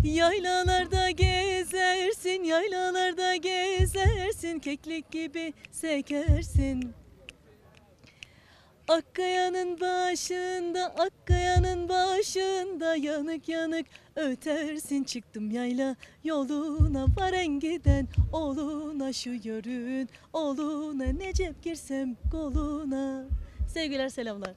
Yaylalarda gezersin, yaylalarda gezersin, keklik gibi sekersin. Akkaya'nın başında, Akkaya'nın başında yanık yanık ötersin çıktım yayla yoluna varen giden oğluna şu yörün oğluna Necep girsem koluna. Sevgiler selamlar.